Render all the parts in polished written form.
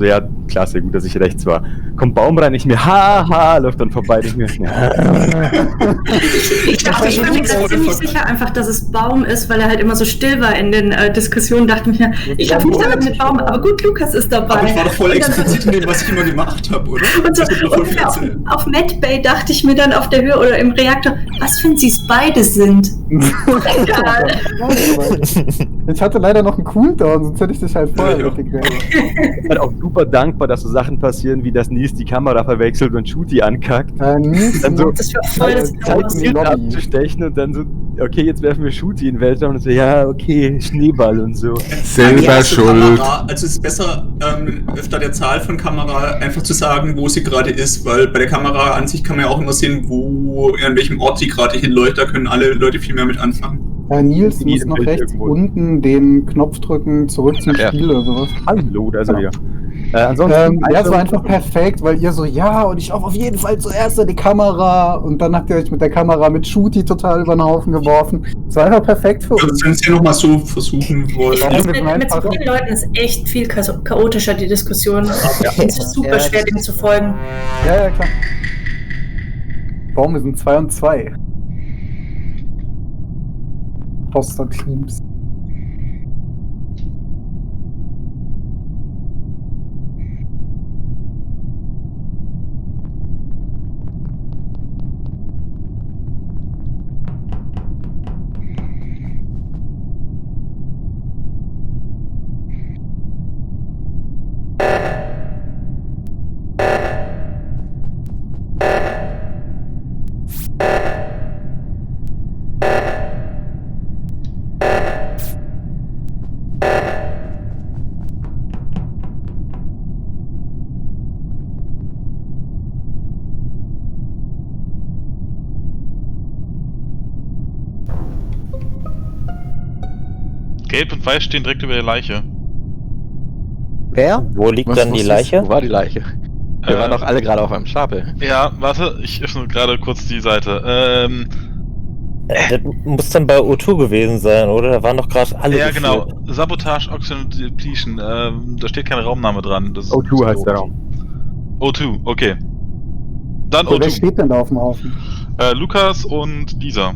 Ja, klasse, gut, dass ich rechts war. Kommt Baum rein, ich mir, haha, läuft dann vorbei, ich mir, Ich bin mir gerade ziemlich sicher einfach, dass es Baum ist, weil er halt immer so still war in den Diskussionen, dachte ich mir, ich habe nicht damit mit Baum, aber gut, Lukas ist dabei. Aber ich war doch voll explizit in dem, was ich immer gemacht habe, oder? Und so, auf Medbay dachte ich mir dann auf der Höhe oder im Reaktor, was wenn sie es beide sind? Egal. Ich hatte leider noch einen Cooldown, sonst hätte ich dich halt vorher weggekriegt. Ich bin auch super dankbar, dass so Sachen passieren, wie dass Nils die Kamera verwechselt und Shooty ankackt. Nils, Dann so Das war voll das Zeit abzustechen und dann so, okay, jetzt werfen wir Shooty in den Weltraum und so, ja, okay, Schneeball und so. Selber schuld. Also es ist besser, öfter der Zahl von Kamera einfach zu sagen, wo sie gerade ist, weil bei der Kamera an sich kann man ja auch immer sehen, an welchem Ort sie gerade hinläuft, da können alle Leute viel mehr mit anfangen. Nils, du musst noch rechts unten den Knopf drücken, zurück zum Spiel oder sowas. Hallo, da ist er wieder. Ansonsten. Ja, es war einfach perfekt, weil ihr so, ja, und ich auf jeden Fall zuerst die Kamera und dann habt ihr euch mit der Kamera mit Shooty total über den Haufen geworfen. Es war einfach perfekt für uns. Wenn Sie nochmal so versuchen wollen. Mit so vielen Leuten ist echt viel chaotischer, die Diskussion. Es ist super schwer, dem zu folgen. Ja, klar. Baum, wir sind 2 und 2. Poster-Teams. Gelb und Weiß stehen direkt über der Leiche. Wer? Wo liegt dann die Leiche? Wo war die Leiche? Wir waren doch alle gerade auf einem Stapel. Ja, warte, ich öffne gerade kurz die Seite. Das muss dann bei O2 gewesen sein, oder? Da waren doch gerade alle. Ja, genau. Sabotage, Oxygen und Depletion. Da steht keine Raumname dran. Das O2 heißt der Raum. O2, okay. Dann Wer O2. steht denn da auf dem Haufen? Lukas und Lisa.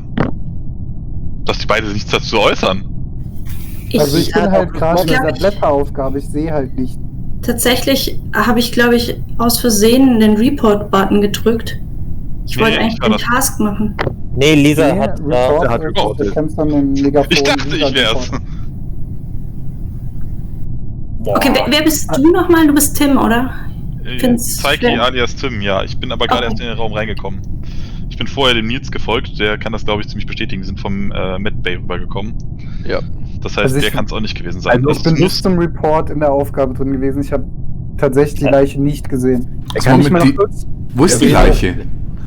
Dass die beide nichts dazu äußern. Also ich bin halt gerade in dieser ich- Blätteraufgabe, ich sehe halt nicht. Tatsächlich habe ich, glaube ich, aus Versehen den Report-Button gedrückt. Ich wollte eigentlich den Task machen. Nee, Lisa hat Du kannst dann den Megafon. Ich dachte, ich wär's. Okay, wer bist du nochmal? Du bist Tim, oder? Psyche alias Tim, ja. Ich bin aber gerade erst in den Raum reingekommen. Ich bin vorher dem Nils gefolgt, der kann das, glaube ich, ziemlich bestätigen. Die sind vom Medbay rübergekommen. Ja. Das heißt, Also der kann es auch nicht gewesen sein. Also ich bin bis zum Report in der Aufgabe drin gewesen. Ich habe tatsächlich die Leiche nicht gesehen. Kann ich mal noch kurz? Wo ist die Leiche?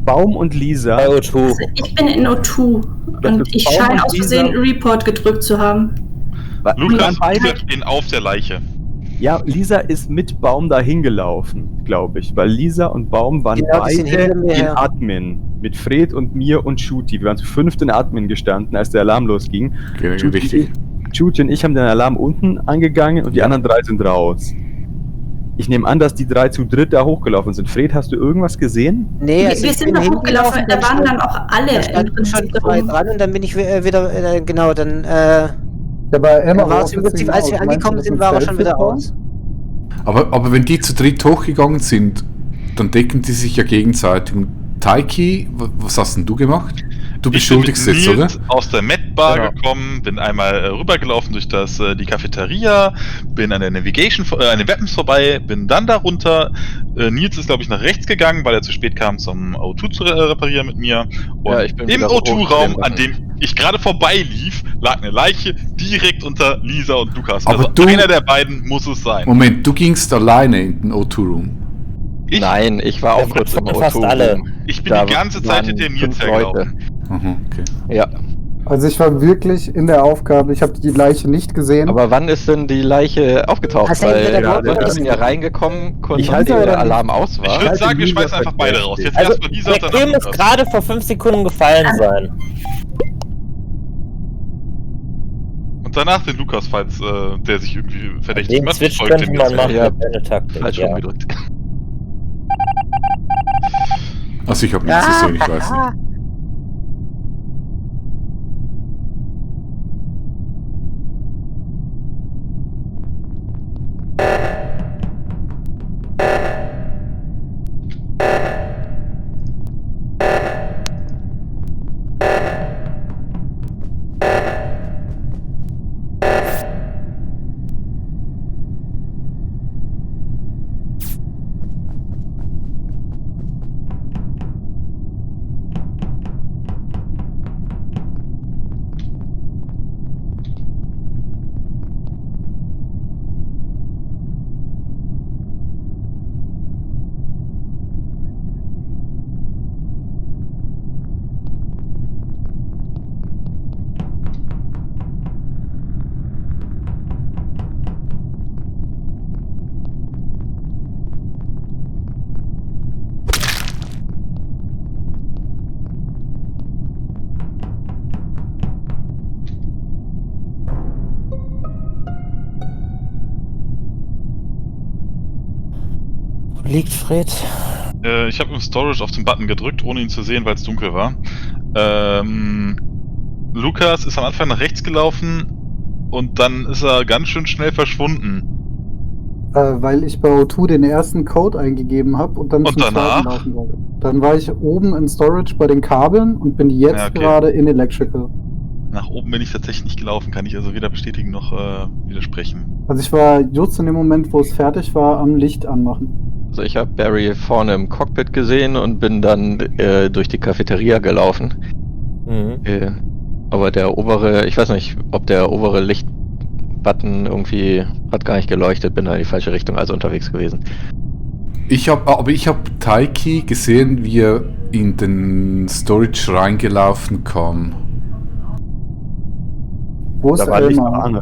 Baum und Lisa. bei O2. Also ich bin in O2 und ich scheine aus Versehen Report gedrückt zu haben. Lukas beide. stehen auf der Leiche. Ja, Lisa ist mit Baum dahin gelaufen, glaube ich, weil Lisa und Baum waren Genau, die sind beide hinter mir in her. Admin. Mit Fred und mir und Shooty. Wir waren zu 5. in Admin gestanden, als der Alarm losging. Richtig. Shooty und ich haben den Alarm unten angegangen und die anderen 3 sind raus. Ich nehme an, dass die 3 zu dritt da hochgelaufen sind. Fred, hast du irgendwas gesehen? Nee, Wir sind noch hochgelaufen, da waren dann auch alle Da im standen schon Prinzip 2 rum. dran und dann bin ich wieder, genau, dann Aber Emma war es im Prinzip, als wir angekommen sind, war er schon wieder aus. Aber wenn die zu dritt hochgegangen sind, dann decken die sich ja gegenseitig. Und Taiki, was hast denn du gemacht? Du beschuldigst jetzt, oder? Aus der Medbar Genau. gekommen, bin einmal rübergelaufen durch die Cafeteria, bin an der Navigation, an den Weapons vorbei, bin dann da runter. Nils ist, glaube ich, nach rechts gegangen, weil er zu spät kam, zum O2 zu reparieren mit mir. Und Ja, ich bin im wieder O2-Raum, hoch- an dem ich gerade vorbeilief, lag eine Leiche direkt unter Lisa und Lukas. Aber Also du- einer der beiden muss es sein. Moment, du gingst alleine in den O2-Room. Ich, Nein, ich war auch Wir kurz im waren fast O2. alle. ich bin Da die ganze Zeit waren hinter dem Nils 5 Leute. hergelaufen. Aha, okay. Ja. Also ich war wirklich in der Aufgabe, ich habe die Leiche nicht gesehen. Aber wann ist denn die Leiche aufgetaucht? Hast du Weil entweder wir sind ja reingekommen, kurz Ich nachdem halte der dann- Alarm aus Ich war. würde sagen, wir Lisa schmeißen einfach beide raus. Jetzt Also, erstmal Lisa der und dann Kill muss Lukas. gerade vor 5 Sekunden gefallen sein. Und danach den Lukas, falls der sich irgendwie verdächtig Den macht. Switch folgt könnte dem man jetzt. machen, Ja. eine Taktik. Falsch Ja. rumgedrückt. Also ich habe nichts gesehen, ich weiß nicht. Wo liegt Fred? Ich habe im Storage auf den Button gedrückt, ohne ihn zu sehen, weil es dunkel war. Lukas ist am Anfang nach rechts gelaufen und dann ist er ganz schön schnell verschwunden. Weil ich bei O2 den ersten Code eingegeben habe und dann Und zum danach? zweiten laufen wollte. Dann war ich oben in Storage bei den Kabeln und bin jetzt Ja, okay. gerade in Electrical. Nach oben bin ich tatsächlich nicht gelaufen, kann ich also weder bestätigen noch widersprechen. Also ich war just in dem Moment, wo es fertig war, am Licht anmachen. Also ich habe Barry vorne im Cockpit gesehen und bin dann durch die Cafeteria gelaufen. Mhm. Aber der obere, ich weiß nicht, ob der obere Lichtbutton irgendwie hat gar nicht geleuchtet, bin da in die falsche Richtung also unterwegs gewesen. Ich habe Taiki gesehen, wie er in den Storage reingelaufen kam. Wo ist Da war Licht Elmar? an.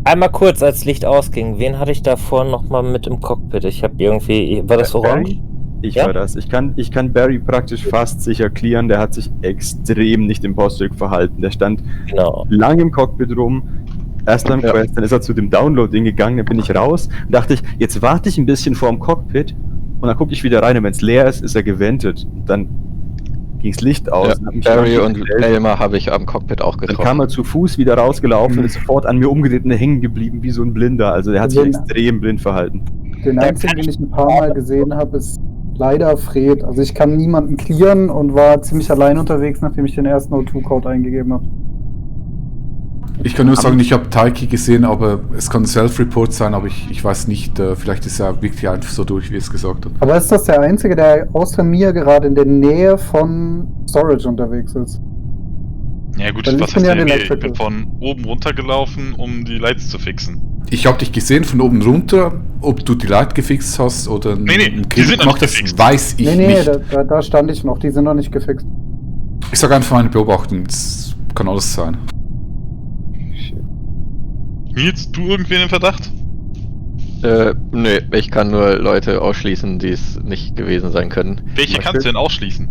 Einmal kurz, als Licht ausging, wen hatte ich da vorhin nochmal mit im Cockpit? Ich habe irgendwie, war das orange? Barry? Ich Ja? war das. Ich kann Barry praktisch fast sicher clearen. Der hat sich extrem nicht im Postdoc verhalten. Der stand Genau. lang im Cockpit rum. Erst am Ja. Quest, dann ist er zu dem Download-Ding gegangen, dann bin ich raus und dachte ich, jetzt warte ich ein bisschen vorm Cockpit und dann gucke ich wieder rein und wenn es leer ist, ist er gewendet. Und dann ging's Licht aus. Ja, und hab mich Barry dann und gestellt. Elmar habe ich am Cockpit auch Dann getroffen. kam er zu Fuß wieder rausgelaufen und ist sofort an mir umgedreht und hängen geblieben wie so ein Blinder. Also der hat sich Ja. extrem blind verhalten. Den einzigen, den ich ein paar Mal gesehen habe, ist leider Fred. Also ich kann niemanden clearen und war ziemlich allein unterwegs, nachdem ich den ersten O2-Code eingegeben habe. Ich kann nur sagen, ich habe Taiki gesehen, aber es kann Self-Report sein, aber ich weiß nicht, vielleicht ist er wirklich einfach so durch, wie er es gesagt hat. Aber ist das der Einzige, der außer mir gerade in der Nähe von Storage unterwegs ist? Ja gut, Dann was ich bin heißt ja denn in hier? Ich Electrical. bin von oben runtergelaufen, um die Lights zu fixen. Ich habe dich gesehen von oben runter, ob du die Light gefixt hast oder Nee, einen die sind noch gemacht nicht hast, gefixt. weiß ich Nee, nicht. da stand ich noch. Die sind noch nicht gefixt. Ich sage einfach meine Beobachtung, das kann alles sein. Nils, du irgendwen im Verdacht? Nö, ich kann nur Leute ausschließen, die es nicht gewesen sein können. Welche kannst du denn ausschließen?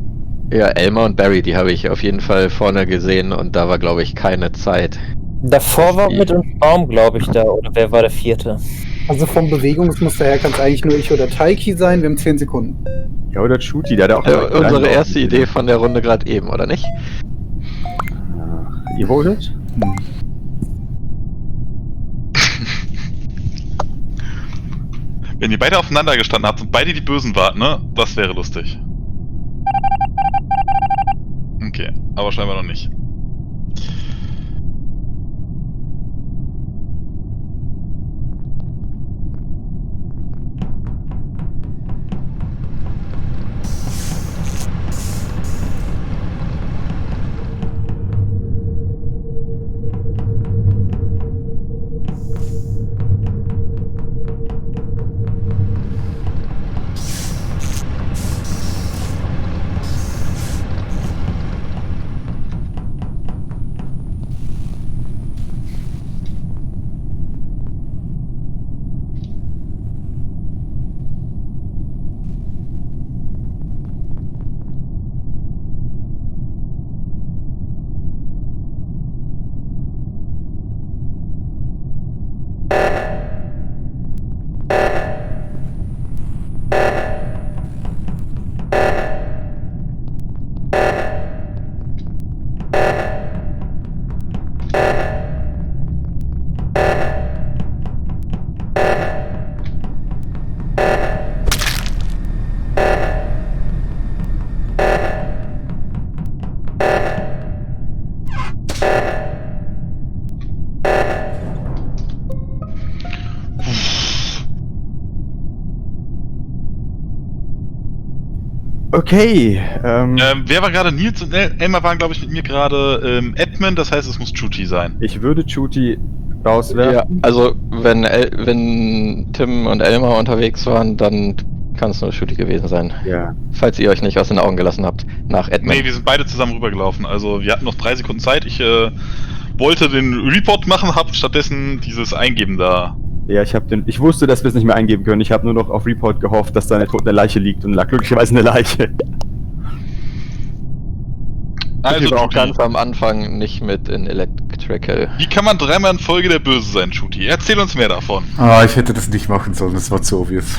Ja, Elmar und Barry, die habe ich auf jeden Fall vorne gesehen und da war, glaube ich, keine Zeit. Davor war mit uns Baum, glaube ich, da. Oder wer war der vierte? Also vom Bewegungsmuster her kann es eigentlich nur ich oder Taiki sein. Wir haben 10 Sekunden. Ja, oder Shooty, der hat auch Unsere erste Idee von der Runde gerade eben, oder nicht? Ihr wolltet? Wenn ihr beide aufeinander gestanden habt und beide die Bösen wart, ne? Das wäre lustig. Okay, aber scheinbar noch nicht. Okay, Wer war gerade? Nils und Elmar waren, glaube ich, mit mir gerade Admin, das heißt, es muss Chuti sein. ich würde Chuti rauswerfen. Ja, also wenn Tim und Elmar unterwegs waren, dann kann es nur Shooty gewesen sein. Ja. Falls ihr euch nicht aus den Augen gelassen habt, nach Admin. Nee, wir sind beide zusammen rübergelaufen. Also wir hatten noch 3 Sekunden Zeit. Ich wollte den Report machen, hab stattdessen dieses Eingeben da. Ja, ich wusste, dass wir es nicht mehr eingeben können. Ich habe nur noch auf Report gehofft, dass da eine Leiche liegt und lag glücklicherweise eine Leiche. Also ich war auch Chuti, ganz am Anfang nicht mit in Electrical. wie kann man 3-mal in Folge der Böse sein, Chuti? Erzähl uns mehr davon. Ich hätte das nicht machen sollen, das war zu obvious.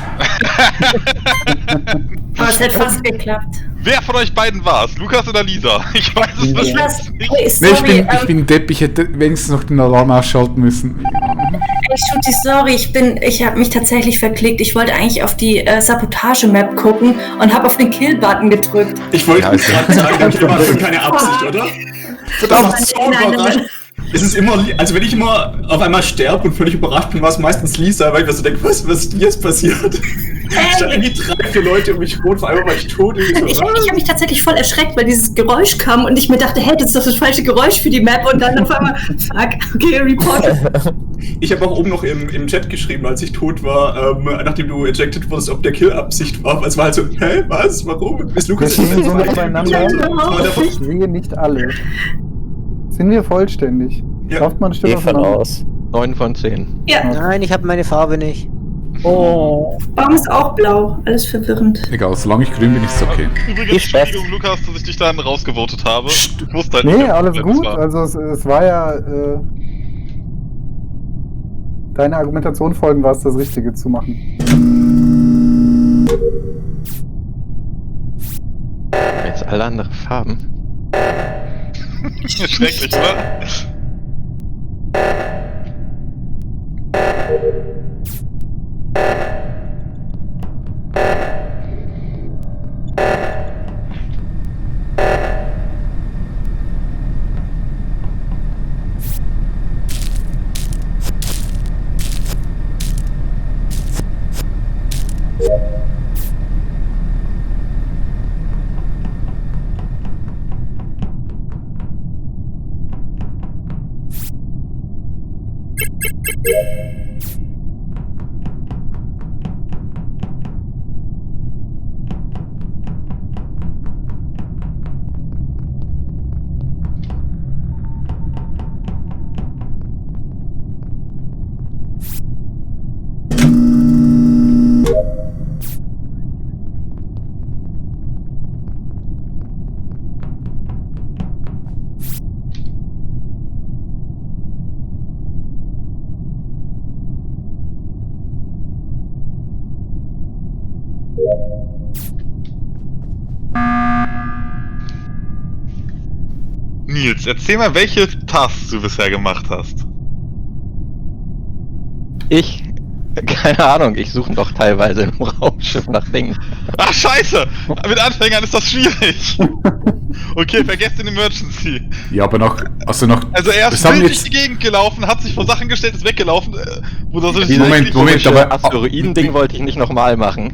Aber es hat fast geklappt. Wer von euch beiden war es? Lukas oder Lisa? Ich weiß es Ich weiß, nicht. hey, Nee, sorry, ich bin Depp, ich hätte wenigstens noch den Alarm ausschalten müssen. hey, Shooty, sorry, ich habe mich tatsächlich verklickt. Ich wollte eigentlich auf die Sabotage-Map gucken und habe auf den Kill-Button gedrückt. Ich wollte Ja, gerade sagen, das war keine Absicht, oder? Verdammt, So überrascht. Es ist immer, also wenn ich immer auf einmal sterbe und völlig überrascht bin, war es meistens Lisa, weil ich mir so denke, was ist denn jetzt passiert? Statt irgendwie 3, 4 Leute um mich rot, vor allem weil ich tot bin. Ich habe mich tatsächlich voll erschreckt, weil dieses Geräusch kam und ich mir dachte, hey, das ist doch das falsche Geräusch für die Map und dann auf einmal, fuck, okay, Report. Ich habe auch oben noch im Chat geschrieben, als ich tot war, nachdem du ejected wurdest, ob der Kill Absicht war. Es war halt so, hä, was, warum? Ist Lukas Wir stehen so nebeneinander. Ja. Ich sehe nicht alle. Sind wir vollständig? Ja. Kauft man eine Stimme Geh von voneinander? aus. 9 von 10. Ja, Nein, ich habe meine Farbe nicht. Baum ist auch blau, alles verwirrend. Egal, solange ich grün bin, ist es okay. Übrigens, Viel Spaß. Entschuldigung, Lukas, dass ich dich dann rausgevotet habe. Ich wusste halt Nee, nicht, alles wer gut. das war. Also es war ja deine Argumentation folgen war es, das Richtige zu machen. Jetzt alle andere Farben. Schrecklich, oder? Nils, erzähl mal, welche Tasks du bisher gemacht hast. Ich? Keine Ahnung, ich suche doch teilweise im Raumschiff nach Dingen. Ach, scheiße! Mit Anfängern ist das schwierig. Okay, vergesst den Emergency. Ja, aber also Er ist wir haben wild durch jetzt- die Gegend gelaufen, hat sich vor Sachen gestellt, ist weggelaufen. Wo das Moment, aber- Asteroiden-Ding wollte ich nicht nochmal machen.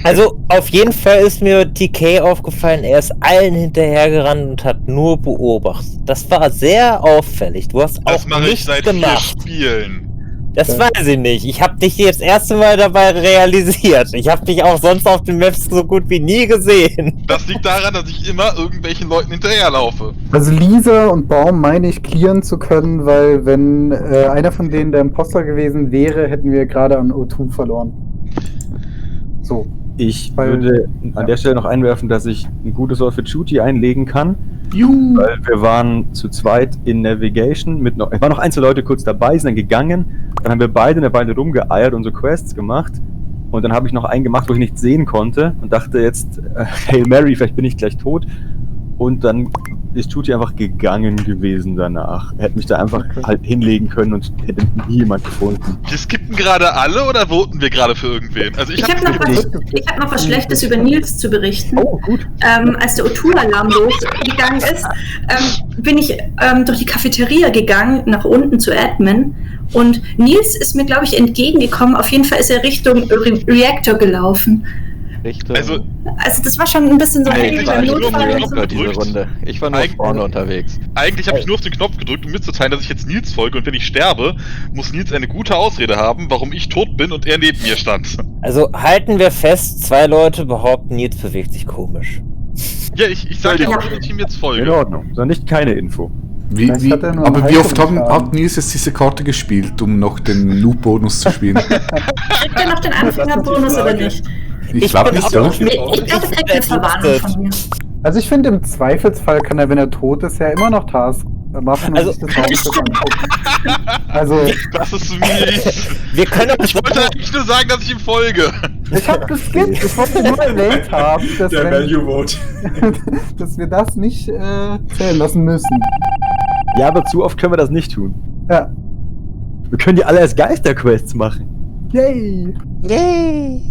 Also auf jeden Fall ist mir TK aufgefallen, er ist allen hinterhergerannt und hat nur beobachtet. Das war sehr auffällig. Du hast Das auch mache ich nichts seit gemacht. 4 Spielen. Das weiß ich nicht. Ich habe dich jetzt das erste Mal dabei realisiert. Ich habe dich auch sonst auf den Maps so gut wie nie gesehen. Das liegt daran, dass ich immer irgendwelchen Leuten hinterherlaufe. Also Lisa und Baum meine ich clearen zu können, weil wenn einer von denen der Imposter gewesen wäre, hätten wir gerade an O2 verloren. So. Ich Weil- würde an der Stelle noch einwerfen, dass ich ein gutes Wort für Chuti einlegen kann. Juhu. Weil wir waren zu zweit in Navigation es waren noch einzelne Leute kurz dabei, sind dann gegangen. Dann haben wir beide eine Weile rumgeeiert und so Quests gemacht. Und dann habe ich noch einen gemacht, wo ich nichts sehen konnte und dachte jetzt, Hail Mary, vielleicht bin ich gleich tot. Und dann ist Tuti einfach gegangen gewesen danach. Er hätte mich da einfach halt hinlegen können und hätte nie jemand gefunden. Wir skippen gerade alle oder voten wir gerade für irgendwen? Also Ich habe noch was Schlechtes über Nils zu berichten. Oh, gut. Als der O2-Alarm losgegangen ist, bin ich durch die Cafeteria gegangen, nach unten zu Admin. Und Nils ist mir, glaube ich, entgegengekommen. Auf jeden Fall ist er Richtung Reactor gelaufen. Also das war schon ein bisschen so Eigentlich ein nur Notfall. diese Runde. Ich war nur vorne unterwegs. Eigentlich habe ich nur auf den Knopf gedrückt, um mitzuteilen, dass ich jetzt Nils folge, und wenn ich sterbe, muss Nils eine gute Ausrede haben, warum ich tot bin und er neben mir stand. Also halten wir fest, 2 Leute behaupten, Nils bewegt sich komisch. Ja, ich sage ja auch, dass ich ihm jetzt folge. In Ordnung, sondern nicht keine Info. Aber wie oft hat Nils jetzt diese Karte gespielt, um noch den Noob-Bonus zu spielen? Kriegt er noch den Anfängerbonus oder nicht? Ich glaube nicht, oder? Ich glaube, er kriegt eine Verwarnung von mir. Also ich finde, im Zweifelsfall kann er, wenn er tot ist, ja immer noch Tasks machen. Also, das ist mies. Wir können Ich wollte eigentlich nur sagen, dass ich ihm folge. Ich habe geskippt. Ich wollte nur erwähnt haben, dass, Der Value Vote. dass wir das nicht zählen lassen müssen. Ja, aber zu oft können wir das nicht tun. Ja. Wir können die alle als Geisterquests machen. Yay! Yay!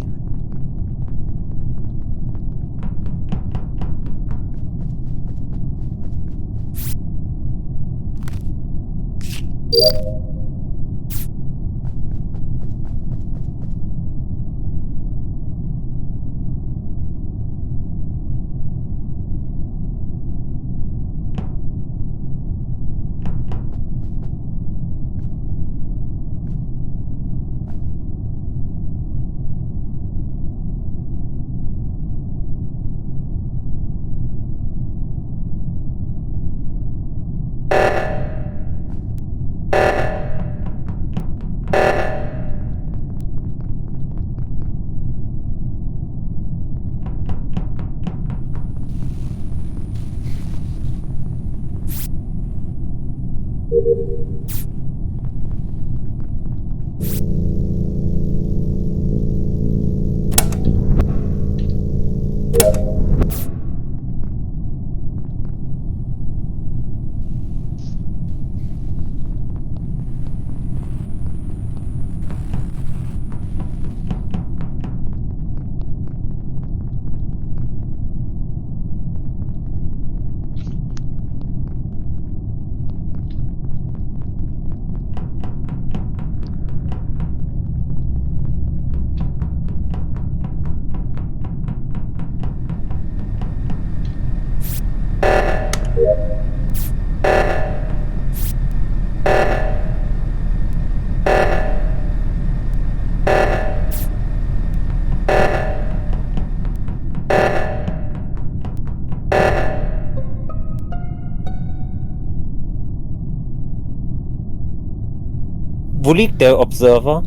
Wo liegt der Observer?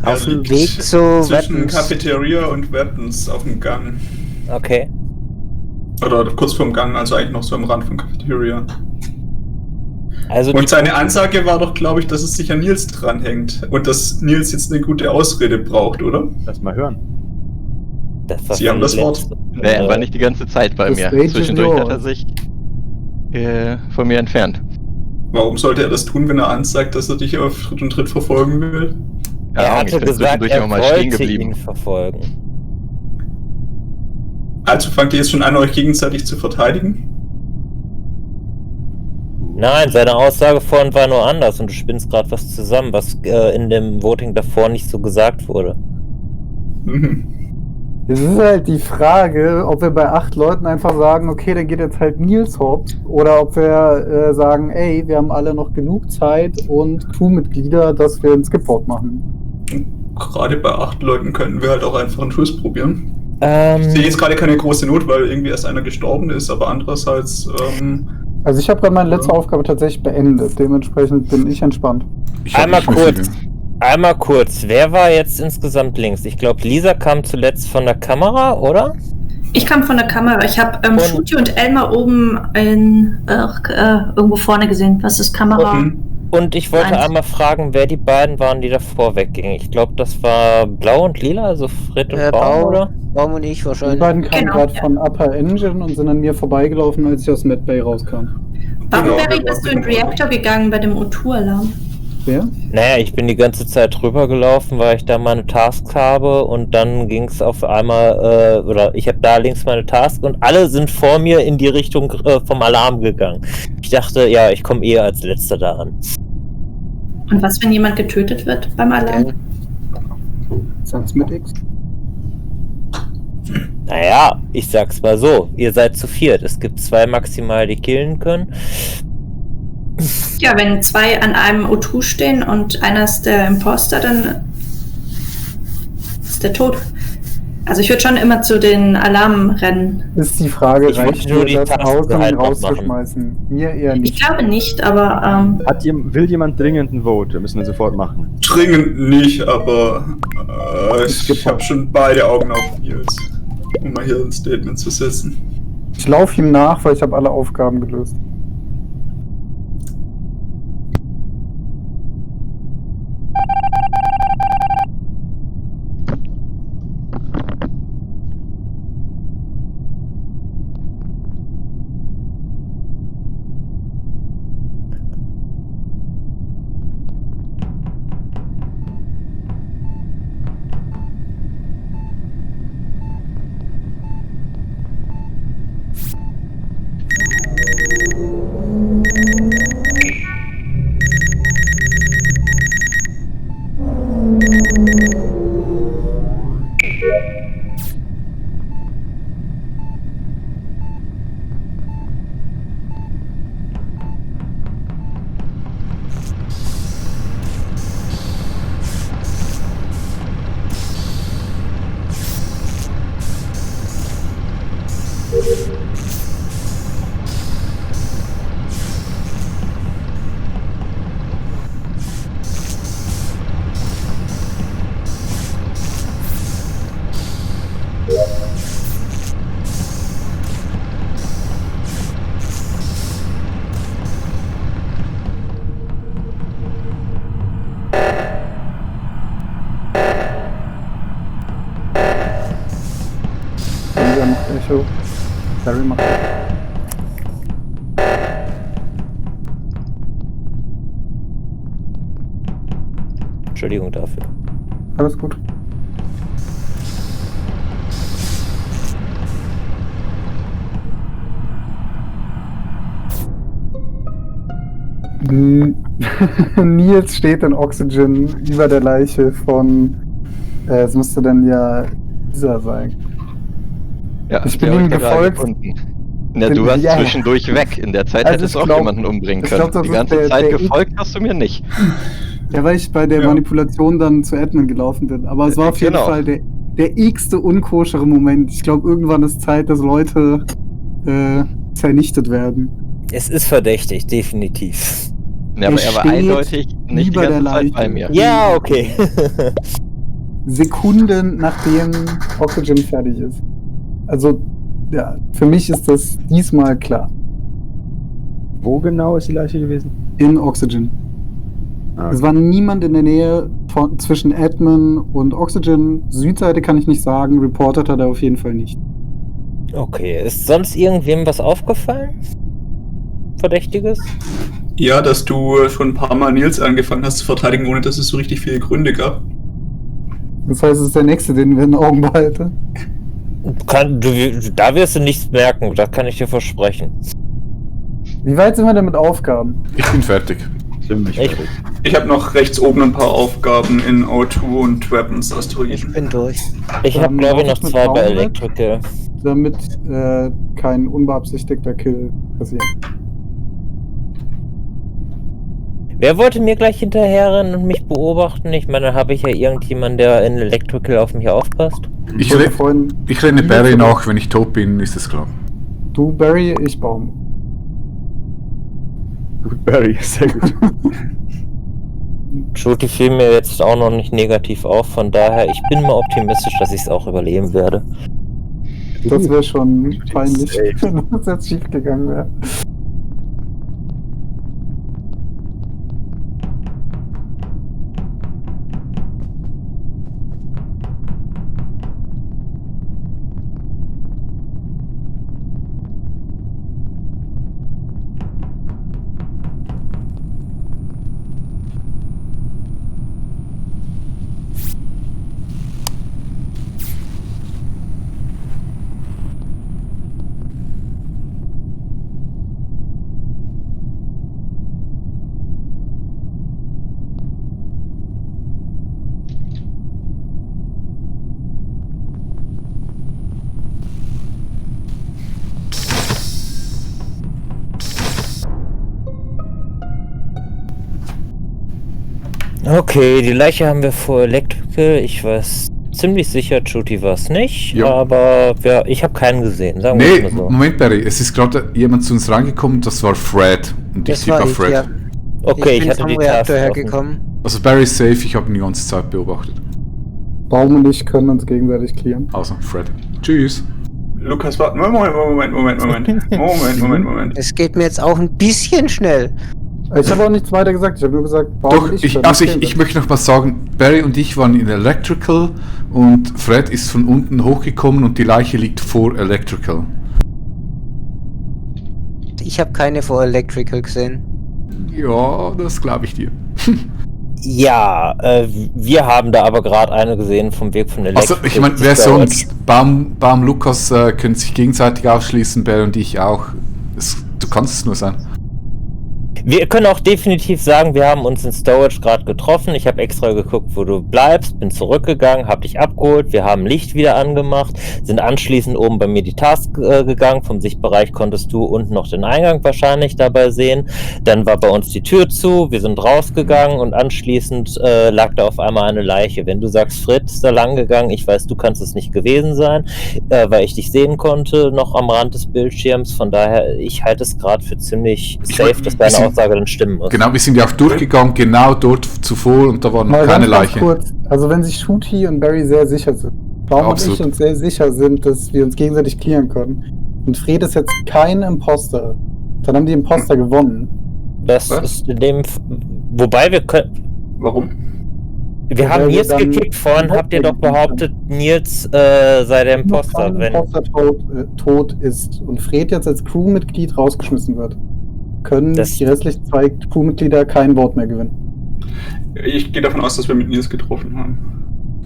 Auf dem liegt Weg zu zwischen Weapons. Cafeteria und Weapons auf dem Gang. Okay. Oder kurz vorm Gang, also eigentlich noch so am Rand von Cafeteria. Also Und seine Ansage war doch, glaube ich, dass es sich an Nils dranhängt. Und dass Nils jetzt eine gute Ausrede braucht, oder? Lass mal hören. das war Sie haben das Wort. Er war nicht die ganze Zeit bei Das mir. Stage is Zwischendurch hat er yours. sich von mir entfernt. Warum sollte er das tun, wenn er ansagt, dass er dich auf Schritt und Tritt verfolgen will? Keine Er Ahnung, ich hatte bin gesagt, zwischendurch er immer mal stehen wollte geblieben. ihn verfolgen. Also fangt ihr jetzt schon an, euch gegenseitig zu verteidigen? Nein, seine Aussage vorhin war nur anders und du spinnst gerade was zusammen, was in dem Voting davor nicht so gesagt wurde. Mhm. Es ist halt die Frage, ob wir bei 8 Leuten einfach sagen, okay, dann geht jetzt halt Nils hops, oder ob wir sagen, ey, wir haben alle noch genug Zeit und Crewmitglieder, dass wir einen Skip-Vote machen. Gerade bei 8 Leuten könnten wir halt auch einfach einen Schuss probieren. Ähm, Ich sehe jetzt gerade keine große Not, weil irgendwie erst einer gestorben ist, aber andererseits, Also ich habe gerade meine letzte Aufgabe tatsächlich beendet, dementsprechend bin ich entspannt. Ich hab Einmal nicht mehr kurz. viele. Einmal kurz, wer war jetzt insgesamt links? Ich glaube, Lisa kam zuletzt von der Kamera, oder? Ich kam von der Kamera. Ich habe Und- Shuti und Elmar oben in, irgendwo vorne gesehen. Was ist Kamera? Und ich wollte Nein. einmal fragen, wer die beiden waren, die davor weggingen. Ich glaube, das war Blau und Lila, also Fred und Baum, oder? Baum und ich Die wahrscheinlich. beiden kamen Genau, gerade ja. von Upper Engine und sind an mir vorbeigelaufen, als ich aus Medbay rauskam. Warum, Genau, Barry, wir bist du waren in den Reaktor gegangen bei dem O2-Alarm? Wer? Naja, ich bin die ganze Zeit drüber gelaufen, weil ich da meine Tasks habe und dann ging es auf einmal, oder ich habe da links meine Task und alle sind vor mir in die Richtung vom Alarm gegangen. Ich dachte, ja, ich komme eher als Letzter da an. Und was, wenn jemand getötet wird beim Alarm? Sag's mit X. Naja, ich sag's mal so, ihr seid zu viert. Es gibt 2 maximal, die killen können. Ja, wenn 2 an einem O2 stehen und einer ist der Imposter, dann ist der tot. Also ich würde schon immer zu den Alarmen rennen. Ist die Frage, Ich wollte reicht nur dir die das Tasten aus, um ihn halt noch rauszuschmeißen? Mir eher Ich nicht. glaube nicht, aber Will jemand dringend einen Vote? Wir müssen wir sofort machen. Dringend nicht, aber ich habe schon beide Augen auf Nils, um mal hier ein Statement zu setzen. Ich laufe ihm nach, weil ich habe alle Aufgaben gelöst. Wer macht Echo? Barry macht Echo. Entschuldigung dafür. Alles gut. Nils steht in Oxygen über der Leiche von. Es müsste dann ja dieser sein. Ja, Ich die bin hab ihm gerade gefolgt. gefunden. Na, du warst Ja. zwischendurch weg. In der Zeit Also hättest du ich auch glaub- jemanden umbringen ich können. glaub, das Die ist ganze der- Zeit der- gefolgt hast du mir nicht. Ja, weil ich bei der Ja. Manipulation dann zu Admin gelaufen bin. Aber es war auf jeden Genau. Fall der x-te unkoschere Moment. Ich glaube, irgendwann ist Zeit, dass Leute vernichtet werden. Es ist verdächtig, definitiv. Ja, aber Er er war steht eindeutig nicht die über der ganze Zeit Leiche. bei mir. Ja, okay. Sekunden nachdem Oxygen fertig ist. Also, ja, für mich ist das diesmal klar. Wo genau ist die Leiche gewesen? In Oxygen. Ah, Es war niemand in der Nähe zwischen Admin und Oxygen. Südseite kann ich nicht sagen, reportet hat er auf jeden Fall nicht. Okay, ist sonst irgendwem was aufgefallen? Verdächtiges? Ja, dass du schon ein paar Mal Nils angefangen hast zu verteidigen, ohne dass es so richtig viele Gründe gab. Das heißt, es ist der nächste, den wir in den Augen behalten. Da wirst du nichts merken, das kann ich dir versprechen. Wie weit sind wir denn mit Aufgaben? Ich bin fertig. ziemlich Ich- fertig. Ich habe noch rechts oben ein paar Aufgaben in O2 und Weapons Asteroiden. Ich bin durch. Ich habe, glaube ich, noch mit 2 bei Baum weg, Electrical. damit kein unbeabsichtigter Kill passiert. Wer wollte mir gleich hinterherrennen und mich beobachten? Ich meine, habe ich ja irgendjemanden, der in Electrical auf mich aufpasst? Ich, wollte re vorhin- ich renne Barry nach, wenn ich tot bin, ist das klar. Du Barry, ich Baum. Gut, Barry, sehr gut. Shooty fiel mir jetzt auch noch nicht negativ auf, von daher, ich bin mal optimistisch, dass ich es auch überleben werde. Das wäre schon peinlich, Safe. wenn das jetzt schief gegangen wäre. Okay, die Leiche haben wir vor Electrical. Ich weiß ziemlich sicher, Chuti war es nicht, Ja. aber ja, ich habe keinen gesehen, sagen wir Nee, mal so. Moment, Barry, es ist gerade jemand zu uns reingekommen, das war Fred. Und ich Das tippe war auf ich, Fred. ja. Okay, ich ich bin hatte vom die Reaktor Taste offen. hergekommen. Also Barry ist safe, ich habe ihn die ganze Zeit beobachtet. Baum und ich können uns gegenseitig clearen. Also, Fred. Tschüss. Lukas, warte. Moment. Es geht mir jetzt auch ein bisschen schnell. Ich habe auch nichts weiter gesagt. Ich habe nur gesagt, Baum Doch, und ich ich können uns möchte gegenseitig. noch mal sagen, Barry und ich waren in Electrical und Fred ist von unten hochgekommen und die Leiche liegt vor Electrical. Ich habe keine vor Electrical gesehen. Ja, das glaube ich dir. Ja, wir haben da aber gerade eine gesehen vom Weg von Electrical. Also, ich meine, wer sonst? Baum, Lukas können sich gegenseitig ausschließen, Barry und ich auch. Du kannst es nur sein. Wir können auch definitiv sagen, wir haben uns in Storage gerade getroffen. Ich habe extra geguckt, wo du bleibst, bin zurückgegangen, habe dich abgeholt, wir haben Licht wieder angemacht, sind anschließend oben bei mir die Task gegangen. Vom Sichtbereich konntest du unten noch den Eingang wahrscheinlich dabei sehen. Dann war bei uns die Tür zu, wir sind rausgegangen und anschließend lag da auf einmal eine Leiche. Wenn du sagst, Fritz ist da lang gegangen, ich weiß, du kannst es nicht gewesen sein, weil ich dich sehen konnte, noch am Rand des Bildschirms. Von daher, ich halte es gerade für ziemlich safe, dass deine Aussage dann stimmen muss. Genau, wir sind ja auch durchgegangen, genau dort zuvor und da war noch Mal keine ganz Leiche. kurz, also wenn sich Shuti und Barry sehr sicher sind, Baum und Absolut. ich uns sehr sicher sind, dass wir uns gegenseitig clearen können, und Fred ist jetzt kein Imposter, dann haben die Imposter gewonnen. Das Was? ist in dem. Wobei wir können. Warum? Wir Ja, haben weil wir Nils dann gekickt. Vorhin habt ihr doch behauptet, Nils sei der Imposter. Wenn Imposter tot ist und Fred jetzt als Crewmitglied rausgeschmissen wird, können Das- die restlichen 2 Crewmitglieder kein Vote mehr gewinnen. Ich gehe davon aus, dass wir mit Nils getroffen haben.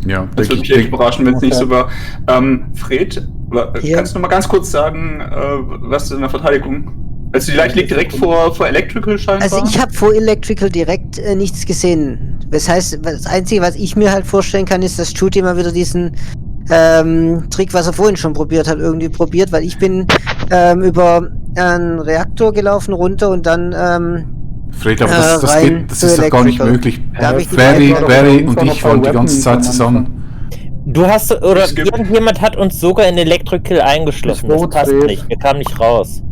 Ja, Das würde mich echt überraschen, wenn es nicht so war. Fred, Ja. kannst du noch mal ganz kurz sagen, was ist in der Verteidigung? Also die Leiche liegt direkt vor Electrical scheinbar? Also ich habe vor Electrical direkt nichts gesehen. Das heißt, das Einzige, was ich mir halt vorstellen kann, ist, dass Chuti mal wieder diesen Trick, was er vorhin schon probiert hat, irgendwie probiert, weil ich bin über einen Reaktor gelaufen runter und dann Fred, aber das rein das für ist doch gar nicht Electrical. möglich. Da hab ich die Barry beiden- und ich waren die ganze Zeit zusammen. Du hast. Oder Es gibt- irgendjemand hat uns sogar in Electrical eingeschlossen. Ich Das vote passt Fred. nicht. Wir kamen nicht raus.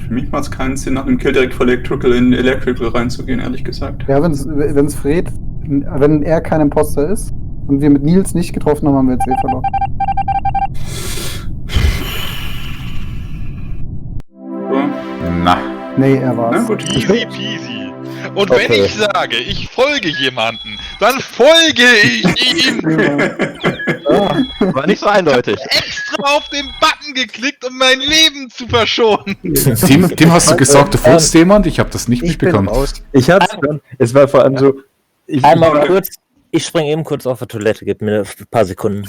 Für mich macht es keinen Sinn, nach dem Kill direkt vor Electrical in Electrical reinzugehen, ehrlich gesagt. Ja, wenn Fred, wenn er kein Imposter ist und wir mit Nils nicht getroffen haben, haben wir jetzt verloren. So. Na, Nee, er Na war's. gut. Easy peasy. Und Okay. wenn ich sage, ich folge jemanden, dann folge ich ihm. War nicht so eindeutig. Extra auf den Button geklickt, um mein Leben zu verschonen. Tim, hast du gesagt, du folgst jemand? Ich habe das nicht ich bin mitbekommen. raus. Ich hab's schon. Es war vor allem so. Einmal kurz. Ich springe eben kurz auf die Toilette. Gib mir ein paar Sekunden.